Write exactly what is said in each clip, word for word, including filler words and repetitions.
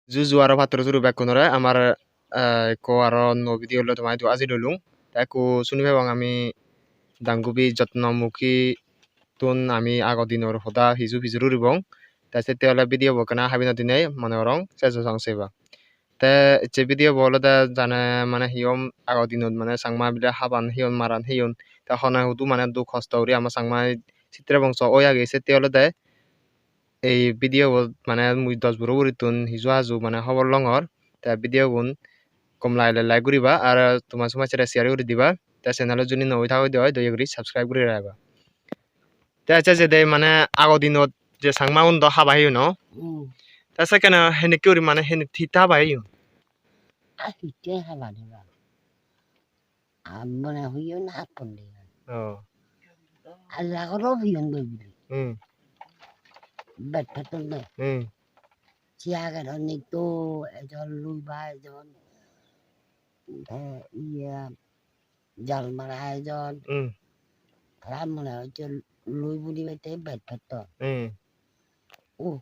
Ju ju aro patturu turu bekkunore amar, eh, ekko aro nuo video loi toma idu ajil olung. Te ekku suni pebong ami Dangubi Jotnomukhi tun ami ago dinor hoda hiju pijor guribong. Te sette ole video bo ekkena habi no dinei mone gorong sejo song seba. Te ecche video bo olode jane mane hi hom ago dinot mane Changma bile haban heyon maran heyon. Te hone hudu mane duk hosto guri ama Changma sitre bongso oi age sette olode ei video bot mane mui dos buro gurittun hiju haju mane hobor longor. Te video gun gom lagile like guriba ar toma somajjore share guri diba. Te channel-ot juni nuo oi thago de oi doye guri subscribe guri rageba. Te accha jede mane ago dinot je Changma un do haba heyon no. Hmm. Te sekkene henekke guri mane hene hitte haba heyon? Ah, hitte haba de ba. Amone huyon happon de. Oh. Alla goro huyon de bili. Hmm. Bet peton de. Hmm. Siya gero nito ejon lui ba ejon. Te iya jal mara ejon. Hmm. Tara mone hocche lui budi bette bet peton. Hmm. Uh,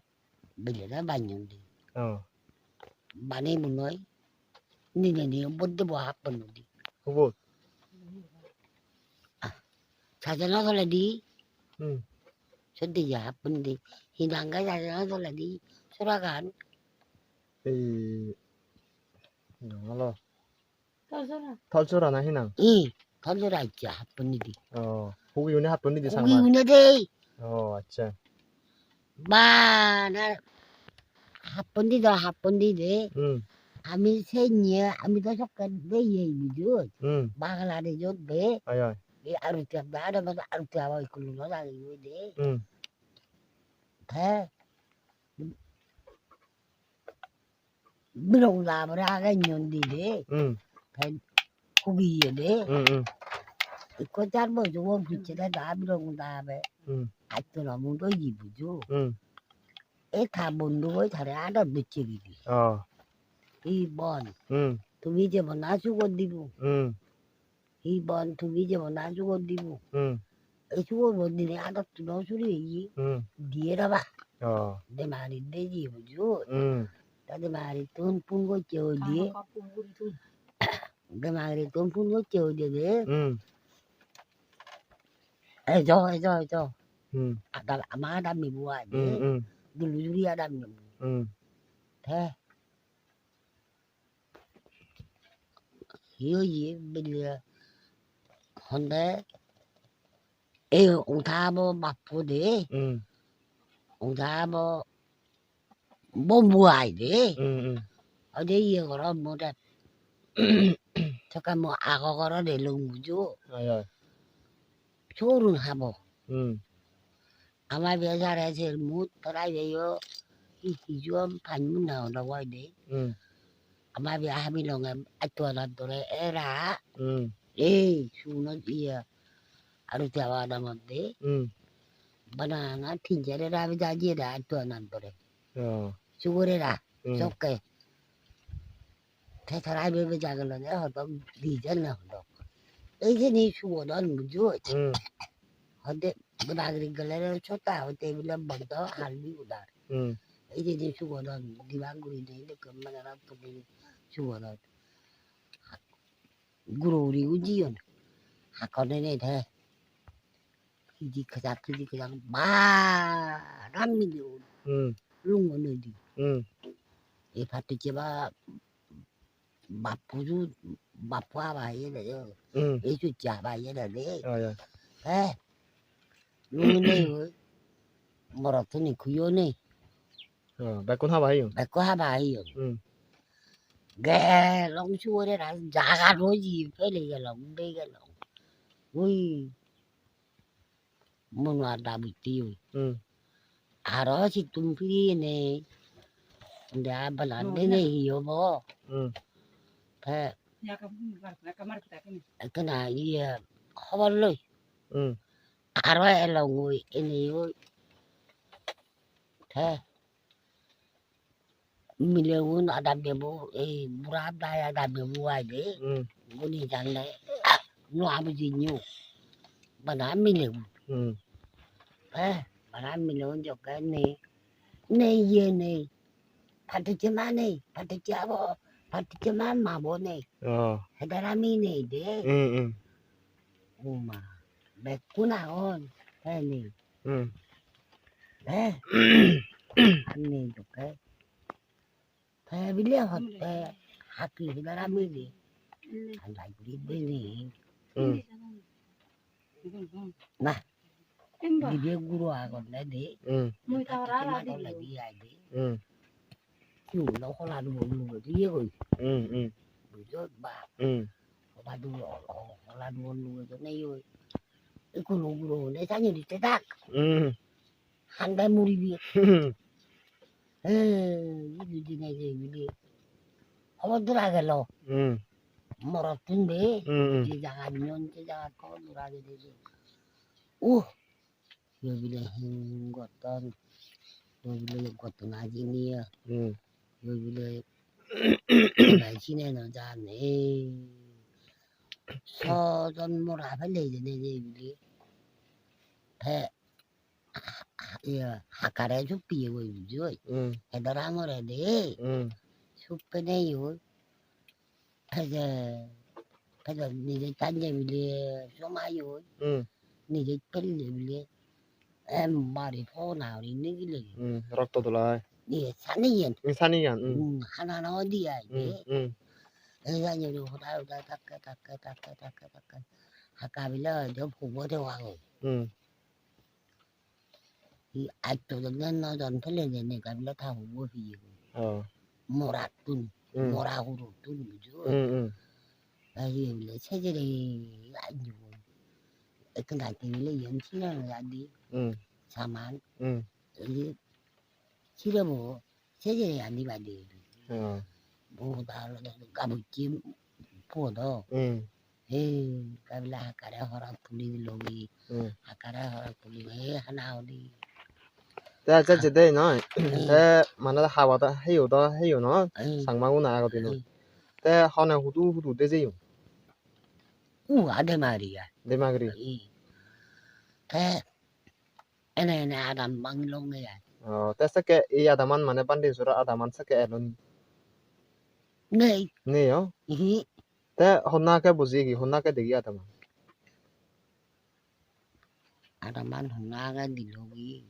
Bilere banyon di. Oh. Bani munoi. Nini ni bodde bo happon di. Hubot? Ah, sajana tole di. Hmm. Sodde ya happon di. Hinanga sajana tole di. Suragan. Ei, nangalo. Tolsora. Tolsora na hinang? Ih, Tolsora icche happon di. Oh, hugi une happon di Hugi Changma? Une de. Oh, accha. Bana happon di do, happon di de. Hmm. Ami senye, ami do sokke de ye bujo. Hmm. Bagala de jot de. Ai, ai. E aruti abda, ada mata aruti awa ikulu no lagi de. Hmm. Te Birong da bore age nyon di de. Hmm. Te hugiye de. Hmm, hmm. Ikko jar bojo bo picche de da birong da be. Hmm. Atto na mudo yi bujo. Hmm. E ta bondhu oi tare adot docche gidi. Oh. Hi bon. Hmm. Tumi je bona sugot dibo. Hmm. Hi bon tumi je bona sugot dibo. Hmm. Ei sugot bo dine adot tuno suri ye. Hmm. Diye raba. Oh. Demari de ji bujo. Hmm. Ta demari tun pun gocche oi diye. Demari tun pun gocche oi diye de. Hmm. Ejo, ejo, ejo. Hmm. Ada, ama ada mibu aje. Hmm, hmm. Dulu juri ada mibu. Hmm. Te. Hi oye bile honde ei uda bo bappo de. Hmm. Uda bo bombu ai de. Hmm, hmm. Ode iye goro mo de. Tokke mo ago goro de lung bujo. Ai, ai. Sorun habo. Hmm. Ama be jare ser mut torai be yo. Hi hi juam pan mun na ono goi de. Hmm. Ama be hami longe atuana dore era. Hmm. Ei, suno iya. Aru te awa da modde. Hmm. Bana na tin jare ra be jaji da atuana dore. Oh. Sugore ra. Hmm. Sokke. Te tara ibe beja gelode hodok dijon na hodok. Ei je ni suodon bujo. Hmm. Hode guri gele re chota hote bile bondo halbi udar. Hmm. Ei je ni suodon diba guri de de kemma jara pudi suodon. Guro guri ujiyon. Hakone ne the. Hiji kejak, hiji kejak, bara mileun. Hmm. Lungo noi di. Hmm. Ei pattoche ba bappu ju, bappu aba iye de. Hmm. Ei chuche aba iye de. Oh, yeah. Eh. Lungo noi oi. Morot tuni kuyo nei. Oh, bekkun haba heyon? Bekkun haba heyon. Hmm. Gelong sugore ra jaga roji pele gelong, de gelong. Ui. Mono ada butti ui. Hmm. Aro sittun piri ene. Inde abala dene hi obo? Hmm. Te. Ekkena iye hobor loi. Hmm. Aro elong ui ene ui. Te. Milegun ada bebu, ei bura dai ada bebu ai de. Hmm. Guni janle. No abuji nyo. Bana milegun. Hmm. Eh, bana milegun jokke nei. Nei ye nei. Patucche ma nei, patucche abo, patucche ma mabo nei. Oh. Hedar ami nei de. Hmm, hmm. Uma, bekkun agon, te nei. Hmm. Eh? Ar nei dokke. Te bile hotte, haki hedar ami nei. Andai guri bini. Hmm. Nah, gide guro agonne de. Hmm. Mui ta ora toledi ai de. Hmm. Sigun do hola duon lugedi ye goi. Hmm, hmm. Bujot ba. Hmm. Hola duon, hola duon lugedi ne ye goi. Ikkunu guro ne sanye ditte dak. Hmm. Hande muribi. Hmm. He, idu dine je ibile. Hobor dora gelo. Hmm. Morottun de. Hmm, hmm. Je jagat nyon, se jagat hobor dora gelo je. Uh, yo bile hi gotton. Yo bile gotton ajini ya. Hmm. Yo bile bai sine no jane. Sojon mora pele jene je ibile. Te iya, hakkare suppiye goi bujoi. Hmm. Hedor angore de. Hmm. Suppenei goi. Peje, peje nije tanje bile somai goi. Hmm. Nije pelle bile. Em bari phona guri nigile. Hmm, rokto dola ai. Iye, saniyen. Hmm, saniyan, hmm. Hmm, hana no di ai de. Hmm, hmm. Ei saniyen hoda hoda takke, takke, takke, takke, takke. Hakka bile hoide pubo dewa goi. Hmm. Hi atto jon na no jon pele de ne gabla ta hubo piye. Oh. Morattun, hmm. Mora hurottun bujo. Hmm, hmm. Ai bile sejere anjo. Ekkan dati bile yen sina no jadi. Hmm. Saman. Hmm. Ei sire bo sejere ani bade. Oh. Bo da lo gabucche po do. Hmm. He, gabila hakkare horot tuli dilogi. Hmm. Hakkare horot tuli, he, hana hudi. Te accha, accha, de noi. Hmm. Te mane haba da heyo da heyo no. Hmm. Changma gune agot dino. Hmm. Te hone hudu hudu de jeyo? U ade mari ya. De magri. Hmm. Te ene ene adam bangilonge ai. Oh, te sekke ei adaman mane Bhante Iswaro adaman sekke eloni? Nei. Nei, oh? Ihi. Te honna ke buji gi, honna ke degi adaman? Adaman honna ke dilogi.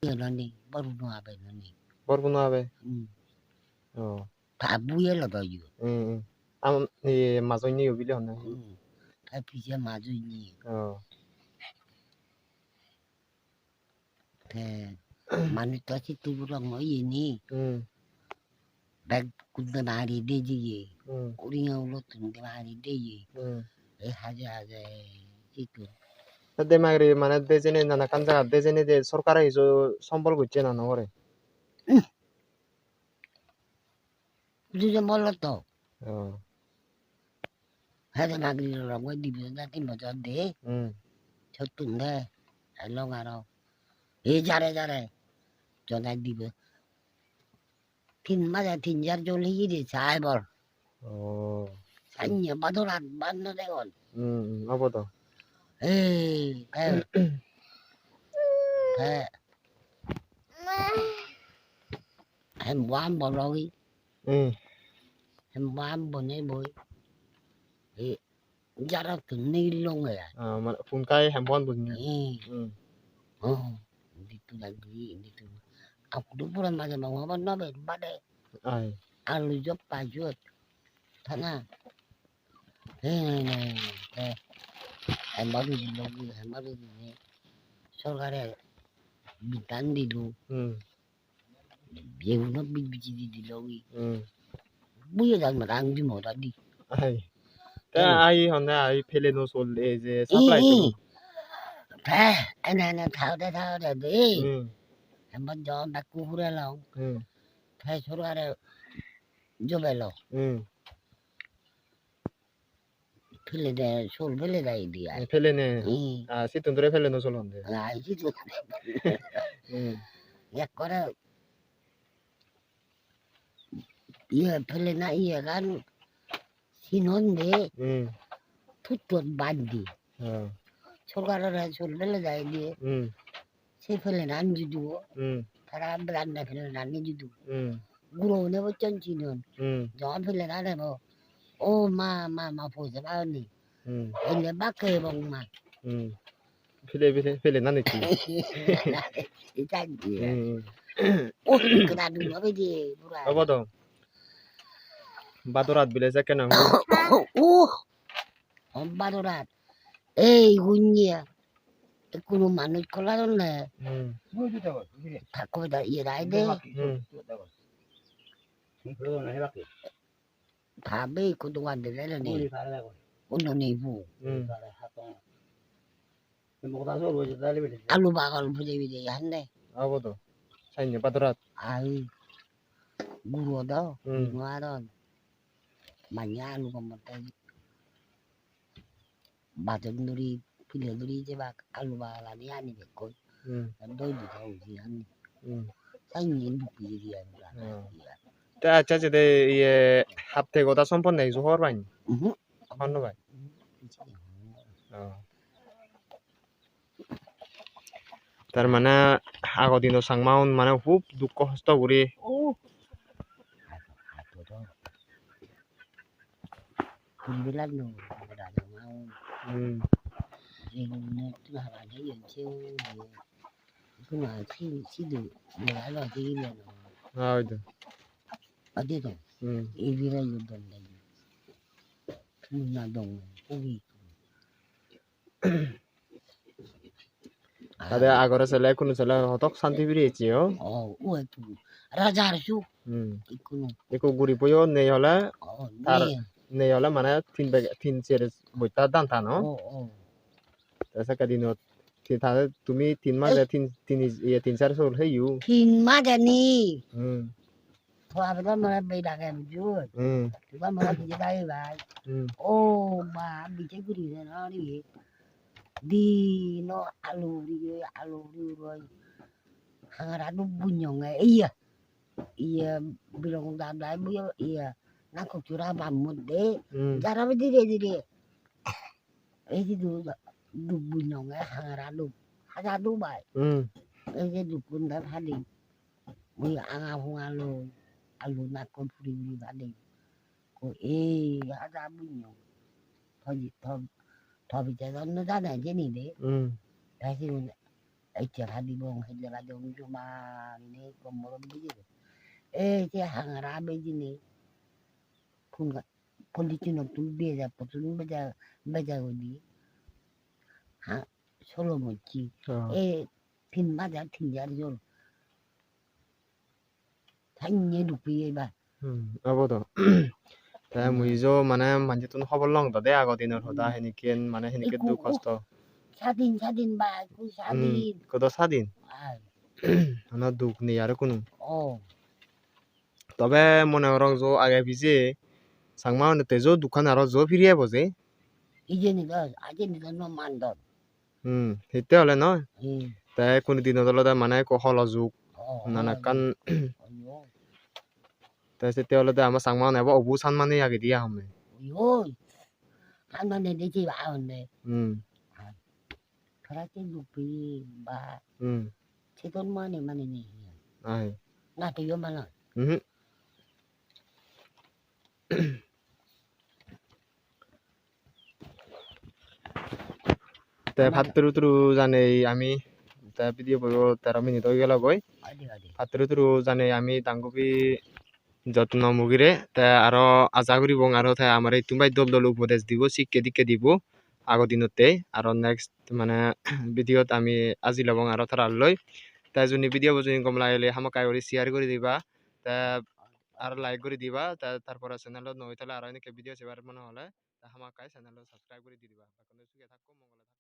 Eloni, boruno abe eloni. Boruno abe? Hmm. Oh. Ta buye lodo yo. Hmm, hmm. Am, ye, majonne yo bile honne. Hmm. Ta pije majonne. Oh. Te manuj to situ burong oyeni. Hmm. Bek kudde mari de jiye. Hmm. Uringa ulottun de mari de ye. Hmm. E haje haje situ. Te Demagiri mane de jene nana ekkan jagat de jene de sorkare hijo sombol gocche na no gore? Hmm. Hudu je molot to. Oh. Hede nagri lorong goi dibe na tin bojor de. Hmm. Sottun de. Elong aro. E jare jare. Jonai dibe. Tin maje tin jar jol heye de sai bor. Oh. Sanye badorat ban no degon. Hmm, hmm, obo to. Ei, te. Te. Hem wan bologi. Hmm. Hem wan bone boi. E, jara tunni longe ai. Ah, mane phone kai hem wan bone. Hmm. Hmm. Oh, ditu lagi, ditu. Aku tu pura maje mau apa nabe bade. Ai. Alu jop pajut. Tana. He, he, he, he. Hemba didi logi, hemba didi ne. Sorkare bitan didu. Hmm. Beguno bij biji didi logi. Hmm. Buye dan matang di moda di. Ai. Te hmm. Ai honne ai pele no sol e je supply. Ih, ih. Te ene ene thaode thaode de. Hmm. Hemba jo bakku hure long. Hmm. Te sorkare jobelo. Hmm. Pele de, sol pele de idi ai. Eh, pele ne? Hmm. Ah, sittun dore pele no solon de. Ah, sittun. Hmm. Ekkore iye pele na iye gan sinon de. Hmm. Tuttot bandi. Ah. Sorkarore sol pele de idi. Hmm. Se pelenan judo. Hmm. Tara beranda pelenan ni judo. Hmm. Guro une bocchon sinon. Hmm. Jon pelenan ebo. O ma, ma, ma, pojeba oni. Hmm. Ele bakke ebong ma. Hmm. Pele, pele, pelenan ichi. Itan di. Hmm. O, kena dun obe di, pura. Obo to. Badorat bile sekke na. O, o, badorat. Ei, gunye. Ekkunu manuj koladon ne. Hmm. Takko da iye dai de. Hmm. Tabe ikko dogan dele ne. Uno nei bu. Hmm. Alu bagal buje buje hande. Obo to. Sainne badorat. Ai. Guro do. Hmm. Nuaron. Manya alu gomotte. Bajon duri, pile duri jebak alu bagalani ani bekkoi. Hmm. Doi di jai uji ani. Hmm. Sanyen duk pijedi ani. Hmm. Te accha, accha, de iye hapte goda sompon nei, hobor pai ni? Mhm. Hobor no pai? Mhm. Oh. Tar mane ago dino Changmaun mane hub dukko hosto guri. Oh. Hul bilat no, ada ada mau. Hmm. Ini tu hal ada yang cewek. Itu mah si, si tu, dia ada si dia no. Ah, itu. Ada tu. Hmm. Ini dia yang dong lagi. Punya dong, ogi. Ade agore sele, ekkunu sele, hotok santi piri ecche, o. O, u ekku. Rajar su. Hmm. Ikkunu. Ikku guri boyo nei ole, o, tar nei. Nei ole mane tin bag, tin ser bosta dhan than, o. O, o. Te sekke dinot, ti-, ta-, tumi tin maje, ei. Tin, tin, iye, tin sar sol heyu. Tin maje ni. Hmm. To abe do more bej dage bujot. Hmm. Tuba more bije dage bai. Hmm. O ba, bije guri ne no ri. Di no alu ri, alu ri roi. Hangara du bunyonge iya. Iya bilong da dai buyo iya. Na kuchura bamut de. Hmm. Jara be dire dire. Ei je du, duk bunyonge hangara duk, haja duk bai. Hmm. Ei je dukkun dan hadi. Mui anga hunga loi, alu nakkon puri puri bade. Ko ei haja bunyong. Toji, to, to bije don no jane jeni de. Hmm. Te sigun ecche hadi bong, hille bade bong joma gurinei gommoron bujei. Ei je hangara bejinei. Phun ga-, polythene-ottun beja, pottun beja, beja guri. Ha, solo mocche. Oh. E tin hajar, tin hajar jor. Sanye dupi ebar. Hmm, obo do. Te hmm. Mui jo mane manjettun hobor long do de ago dinor hoda hmm. Henikken mane henikke ekku duk hosto. Sadin, sadin ba, ekku hmm, sadin. Ekku do sadin. Ai. Hono duk nei aro hono. Oh. Tobe mone gorong jo age pije Changma une te jo dukkan aro jo piri ebo je. Hijeni do, ajeni do no mandon. Hmm, hitte ole noi? Hmm. Te hono dinot olode mane ekko holo jug. Oh, nanakkan. Holo jug. Oyo. Te sette olode ama Changma une ebo obu san mane agedi a home. Oyo. San mane de je ba honne. Hmm. Tara se dupi ba. Hmm. Seton mane mane nei. Ai. Na to yo mane. Mhm. Te mane patturu turu janei ami te video bo tero minute oi gelo goi. Adi, adi. Patturu turu janei ami dangubi jotno mugire, te aro aja guribong aro te amare ittun bai dol dol upodes dibo, sikke dikke dibo ago dinotte. Aro next mane video-t ami ajil obong aro taralloi. Te juni video bo juni gom lagile hamakkai guri share guri diba, te aro like guri diba, te tar pore channel-ot nuo oi thale aro enekke video sebar mone hole te hamakkai channel-ot subscribe guri di diba. Bekkune suge thakko, mongole thakko.